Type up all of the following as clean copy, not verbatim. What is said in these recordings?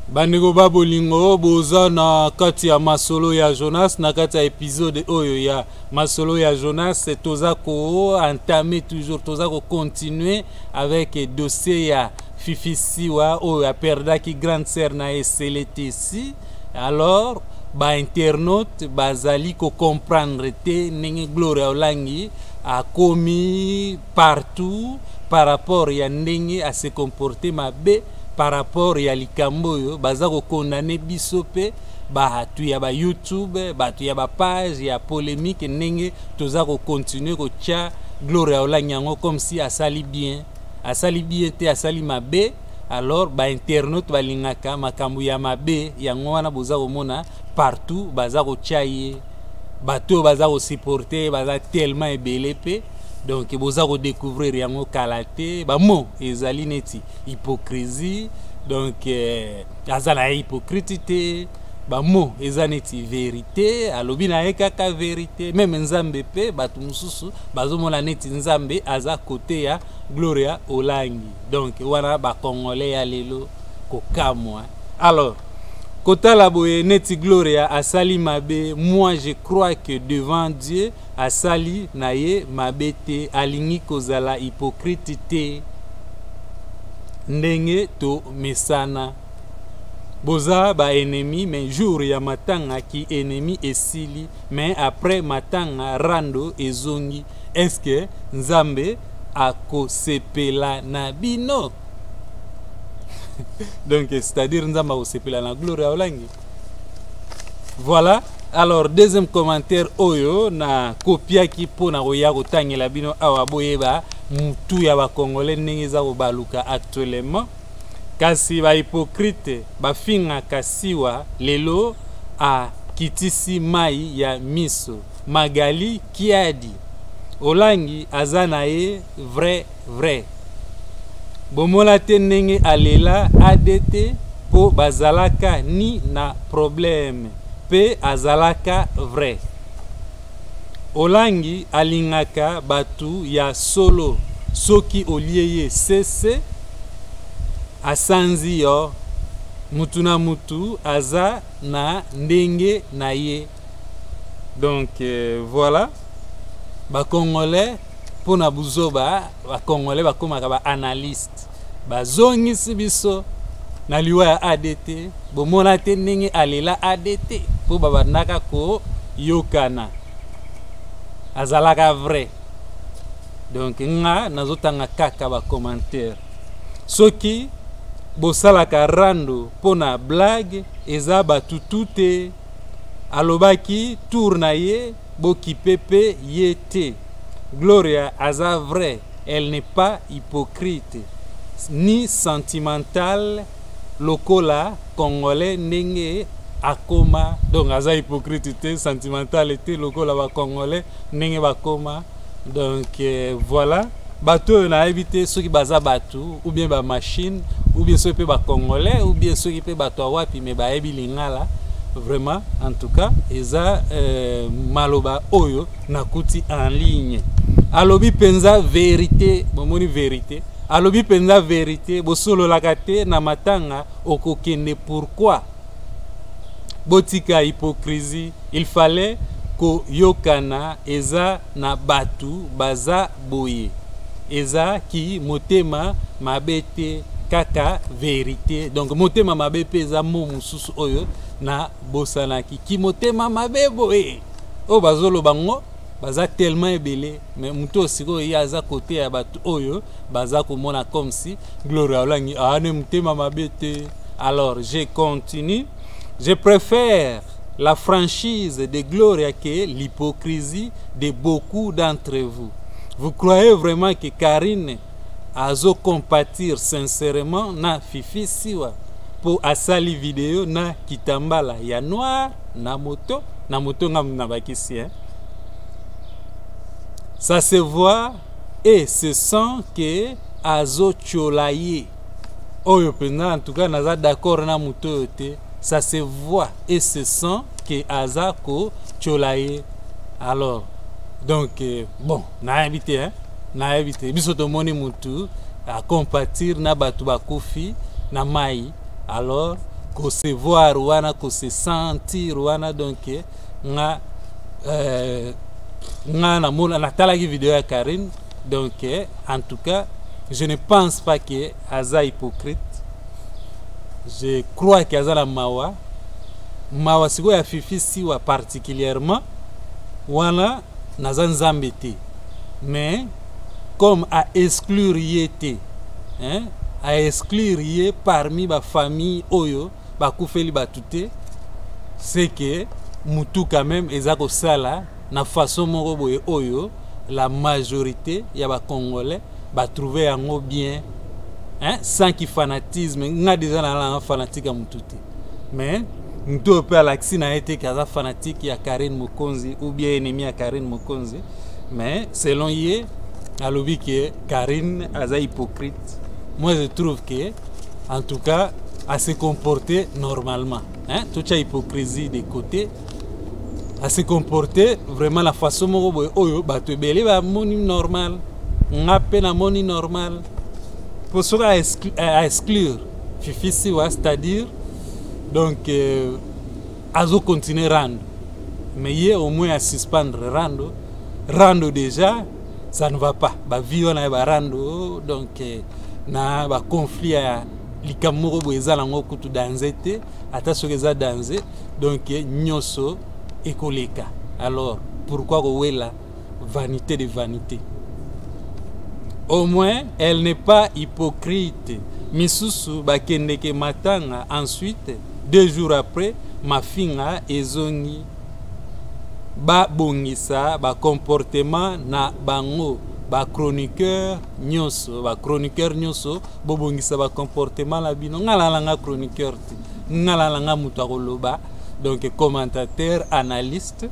Bandeko ba bolingo, boza na kati ya masolo ya Jonas. Na kati ya episode oyo ya masolo ya Jonas, toza ko entamer toujours, toza ko continuer avec dossier ya Fifi Siwa oyo aperdaki grande sœur na ye Seletesi. Alors ba internautes bazali ko comprendre te ndenge Gloria Olangi akomi partout par rapport ya ndenge a se comporter mabe par rapport ya likambo oyo baza kokondane biso mpe bato ya ba YouTube, bato ya ba page ya polémique, ndenge toza kocontinue kotya Gloria Olangi yango comme si asali bien. Asali bien te, asali mabe. Alors ba internaute balingaka makambo ya mabe, yango wana boza komona partout baza kotya ye. Bato oyo baza kosupporte baza tellement ebele mpe donc boza kodécouvrir yango kala te. Bamo ezali neti hypocrisie, donc aza na ye hypocrite te. Bamo eza neti vérité, alobi na ye kaka vérité. Même Nzambe mpe bato mosusu bazomona neti Nzambe aza kote ya Gloria Olangi. Donc wana bakongolais ya lelo kokamwa. Alors kotala boye neti Gloria asali mabe, moi je crois que devant Dieu asali na ye mabe te, alingi kozala hypocrite te ndenge tomesana. Boza ba ennemi, mais jour ya matanga ki ennemi esili, mais après matanga rando ezongi. Est-ce que Nzambe akosepela na bino? Donc c'est-à-dire Nzambe akosepela na Gloria Olangi. Voilà. Alors deuxième commentaire oyo na kopiaki mpo na koya kotangela bino awa, boyeba mutu ya bakongolais ndenge eza kobaluka actuellement. Kasi ba hypocrite bafingaka Siwa, lelo akitisi mai ya miso. Magali Kiadi Olangi aza na ye vrai vrai. Bomona te ndenge alela ADT po bazalaka ni na problème pe azalaka vrai. Olangi alingaka batu ya solo, soki olie ye sese asanzi yo. Mutu na mutu aza na ndenge na ye. Donc voilà, ba congolais mpona buzoba, ba congolais bakomaka ba analyste, bazongisi biso na liwa ya ADT. Bomona te ndenge alela ADT mpo babandaka koyokana, azalaka vrai. Donc nga nazotanga kaka ba commentaire. Soki bosalaka rando mpona blague, eza batutu te. Alobaki tour na ye, bokipe pe ye te. Gloria aza vrai, elle n'est pas hypocrite ni sentimentale lokola congolais ndenge akoma. Donc aza hypocrite te, sentimentale te lokola ba congolais ndenge bakoma. Donc voilà, bato oyo nayebi te soki baza bato ou bien ba machine ou bien soki mpe ba congolais ou bien soki mpe bato ya wapi, me bayebi lingala vraiment. En tout cas eza maloba oyo nakuti en ligne. Alobi mpenza vérité, bomoni vérité, alobi mpenza vérité. Bosololaka te na matanga, okokende pourquoi? Botika hypocrisie, il fallait koyokana. Eza na bato baza boye, eza ki motema mabe te, kaka vérité. Donc motema mabe mpe eza mo mosusu oyo na bosanaki, ki motema mabe boye oyo bazoloba ngo baza tellement ebele. Mais moto oyo sikoyo ye aza kote ya bato oyo baza komona comme si Gloria Olangi aane motema mabe te. Alors je continue. Je préfère la franchise de Gloria que l'hypocrisie de beaucoup d'entre vous. Vous croyez vraiment que Karine azo compatir sincèrement na Fifi Siwa po asali video na kitambala ya noir na moto na moto nga na bakisi, hein? Ça se voit et se sent que azo tchola ye. Oyo penza, en tout cas naza d'accord na moto oyo te. Ça se voit et se sent que aza ko tchola ye. Alors donc bon, nayebi te, hein? Nayebi te, biso tomoni mutu akompatir na bato bakufi na mai. Alors Kose voir wana, kose sentir wana. Donc nga nga namona, natalaki video ya Karine. Donc en tout cas, je ne pense pas que aza hypocrite. Je crois que aza na mawa, mawa sikoyo ya Fifi Siwa particulièrement. Wana naza Nzambe te, mais comme a exclure ye te, hein? A exclure ye parmi bafamille oyo bakufeli bato te, c'est que mutu quand même eza kosala na façon moko boye oyo la majorité ya Bacongolais batrouve yango bien, hein? Sans ki fanatisme. Nga déjà nalanga fanatique ya mutu te, mais mutu oyo mpe alakisi na ye te ke aza fanatique ya Karine Mokonzi ou bien ennemi ya Karine Mokonzi. Mais selon ye, alobi ke Karine aza hypocrite. Moi, je trouve que en tout cas à se comporter normalement, hein? Totya hypocrisie de côté. À se comporter vraiment la façon moko boye oyo bato ebele bamoni normal, nga mpe namoni normal. Po soki a exclure Fifi Siwa, c'est-à-dire donc azocontinue rando, mais ye au moins a suspendre rando. Rando déjà, ça ne va pas. Bavie wana ya barando, donc na baconflit ya likambo moko boye, eza nango kutu danger te. Ata soki eza danger, donc nyonso ekoleka. Alors pourquoi kowela vanité de vanité? Au moins elle n'est pas hypocrite. Misusu bakendeke matanga, ensuite 2 jours après mafinga ezongi. Babongisa bacomportement na bango. Bachroniqueur nyonso, bachroniqueur nyonso, bobongisa bacomportement na bino. Nga nalanga chroniqueur te, nga nalanga moto akoloba, donc commentateur, analyste.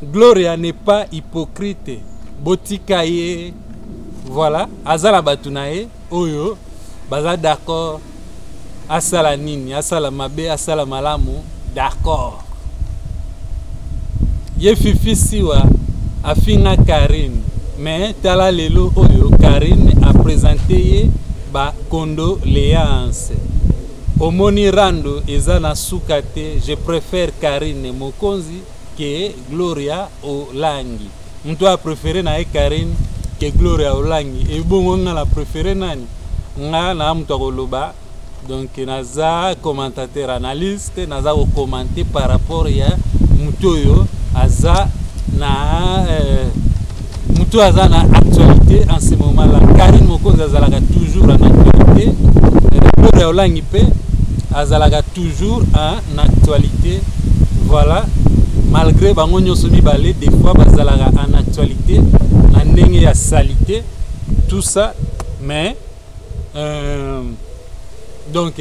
Gloria n'est pas hypocrite, botika ye. Voilà, aza na bato na ye oyo baza d'accord. Asala nini, asala mabe, asala malamu, d'accord. Ye Fifi Siwa afinga Karine, mais tala lelo oyo Karine aprésente ye bacondoléance. Omoni, rando eza na suka te. Je préfère Karine Mokonzi ke Gloria Olangi. Moto apréféré na ye Karine ke Gloria Olangi. Ebongo nga na préféré nani? Nga na moto akoloba, donc naza commentateur, analyste. Naza kocommenter par rapport ya moto oyo aza na moto oyo aza na actualité en ce moment là. Karine Mokonzi azalaka toujours en actualité, Gloria Olangi mpe azalaka toujours en actualité. Voilà, malgré bango nyonso mibale, des fois bazalaka en actualité na ndenge ya salité, tout ça, mais donc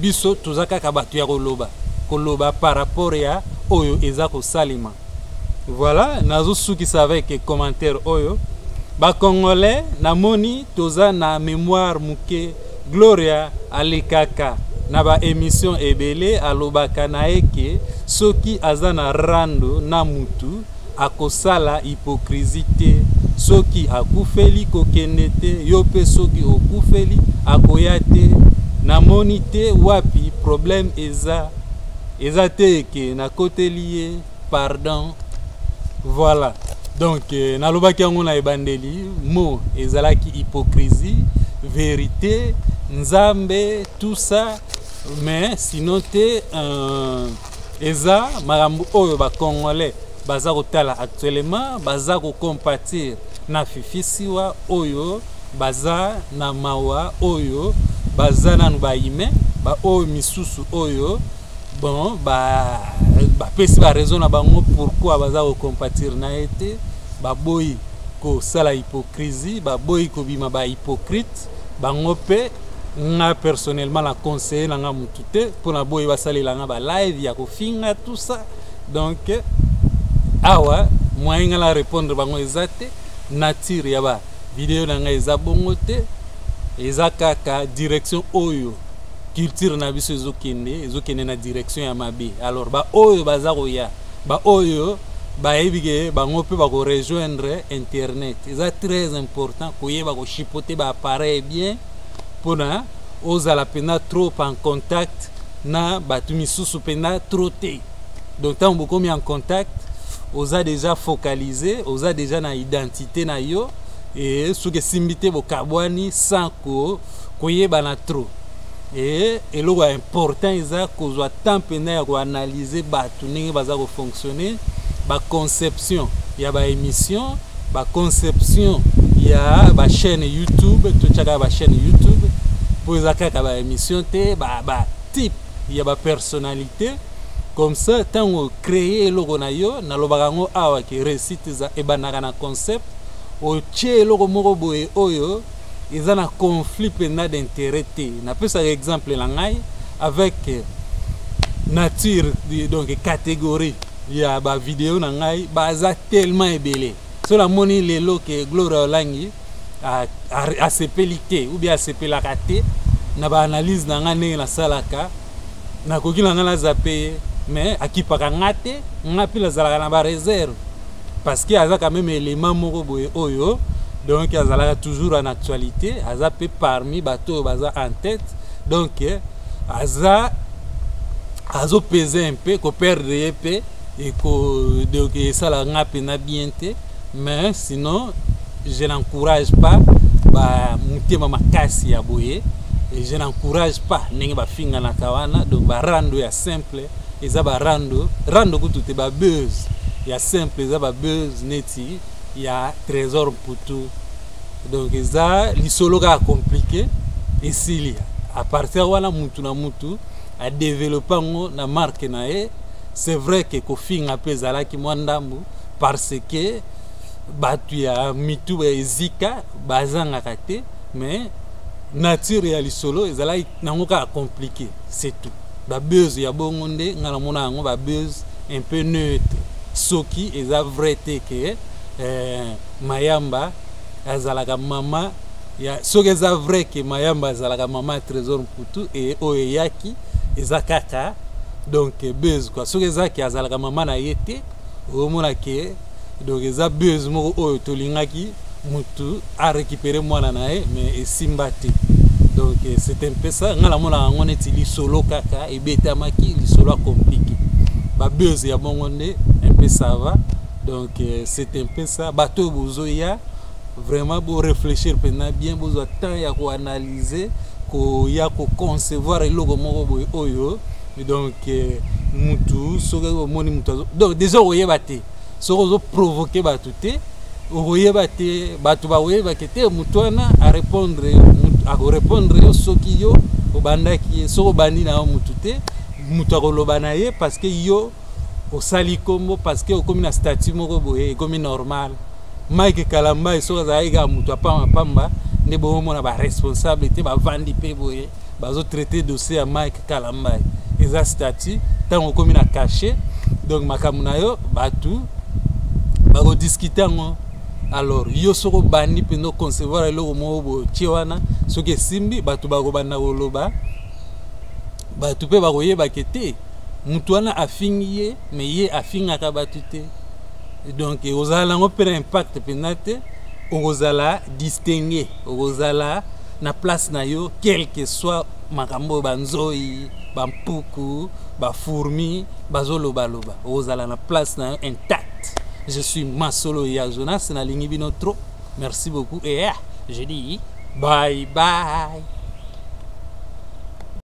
biso toza kaka bato ya koloba, koloba par rapport ya oyo eza kosalema. Voilà, nazosukisa avec commentaire oyo. Bacongolais, namoni toza na mémoire moke. Gloria alekaka na baémission ebele, alobaka na ye ke soki aza na rando na mutu, akosala hypocrisie te. Soki akufeli, kokende te. Yo mpe soki okufeli, akoya te. Namoni te wapi problème eza. Eza te eke nakoteli ye, pardon. Voilà, donc nalobaki yango na ebandeli, mot ezalaki hypocrisie, vérité, Nzambe, tout ça. Mais sinon te, eza makambo oyo Bacongolais baza kotala actuellement, baza kocompatir na Fifi Siwa, oyo baza na mawa, oyo baza nanu baime, baoyo misusu oyo bon bapesi ba baraison na bango pourquoi baza kocompatir na ye te. Baboyi kosala hypocrisie, baboyi kobima bahypocrite bango mpe. Nga personnellement, na conseiller na nga mutu te mpona boyi basalela nga balive ya kofinga, tout ça. Donc awa moyen nga na répondre bango eza te. Nature ya ba video na ngai eza bongo te. Eza kaka direction oyo culture na biso ezokende, ezokende na direction ya mabe. Alors baoyo baza koya, baoyo bayebi ke bango mpe bakorejoindre internet, eza très important koyeba kochipoter baappareil bien mpona ozala mpenza trop en contact na bato misusu mpenza trop te. Donc ntango bokomi en contact, oza déjà focalisé, oza déjà na identité na yo. E soki esimbi te, bokabwani sans koyebana trop. E eloko ya important eza kozwa temps mpenza ya koanalyser bato, ndenge baza kofonctionner, baconception ya baémission, baconception ya bachaîne YouTube. Totiaka bachaîne YouTube mpo eza kaka baémission te, batype ya bapersonnalité. Comme ça, ntango créer eloko na yo, nalobaka yango awa ke réussite eza ebandaka na concept. Otie eloko moko boye oyo eza na conflit mpenza d'intérêt te. Napesaka exemple na ngai avec nature, donc catégorie ya bavideo na ngai baza tellement ebele. So namoni lelo ke Gloria Olangi asepeli te ou bien asepelaka te na baanalyse na ngai ndenge nasalaka, nakoki na ngai nazape ye, mais akipaka nga te. Nga mpe nazalaka na baréserve parce que aza quand même élément moko boye oyo donc azalaka toujours en actualité, aza mpe parmi bato oyo baza en tête. Donc aza azopese un peu, koperdre ye mpe donc esalaka nga mpenza bien te. Mais sinon, je n'encourage pas bamotema makasi ya boye et je n'encourage pas ndenge bafinganaka wana. Donc barando ya simple eza barando rando kutu te, babuzz ya simple eza babuzz neti ya Trésor Mputu. Donc eza lisolo kaka compliqué, esili. À partir wana, mutu na mutu adéveloppe yango na marque na ye. C'est vrai ke kofinga mpe ezalaki mwa ndambu parce que bato ya mitu ezika bazangaka te, mais nature ya lisolo ezalaki nango kaka compliqué, c'est tout. Babuzz ya bongo nde ngai namona yango babuzz un peu neutre. Soki eza vrai te ke Mayamba azalaka mama ya, soki eza vrai ke Mayamba azalaka mama ya Trésor Mputu, e oyo eyaki eza kaka donc buzz quoi. Soki eza ke azalaka mama na ye te, omona ke donc eza buzz moko oyo tolingaki mutu arécupérer mwana na ye, mais esimba te. Donc c'est un peu ça. Ngai namonaka yango neti lisolo kaka ebetamaki, lisolo ya compliqué. Babuzz ya bongo nde un peu ça va. Donc c'est un peu ça. Bato oyo bozoya, vraiment boréfléchir mpenza bien, bozwa temps ya koanalyser, koya koconcevoir eloko moko boye oyo donc mutu soki omoni mutu, donc déjà okoyeba te soki ozoprovoquer bato te, okoyeba te, bato bakoyebake te motu wana arépondre, akorépondre yo soki yo obandaki ye. Soki obandi na yo mutu te, mutu akoloba na ye parce que yo osali kombo, parce que okomi na statut moko boye, ekomi normal. Mike Kalamba, soki azalaki kaka moto apambapamba nde bomomona baresponsable te bavandi mpe boye bazotraite dossier ya Mike Kalamba. Eza statut. Ntango okomi na cachet, donc makambo na yo bato bakodiscuter yango. Alors yo soki obandi mpenza oconcevoir eloko moko boye, otie wana, soki esimbi, bato bakobanda koloba, bato mpe bakoyebake te motu wana afingi ye, mais ye afingaka bato te. Donc okozala nango mpe na impact mpenza te, okozala distingué, okozala na place na yo, quel que soit makambo oyo banzoi, bampuku, bafourmi bazolobaloba, okozala na place na yo intact. Je suis Masolo ya Jonas, nalingi bino trop. Merci beaucoup et ah, je dis bye bye.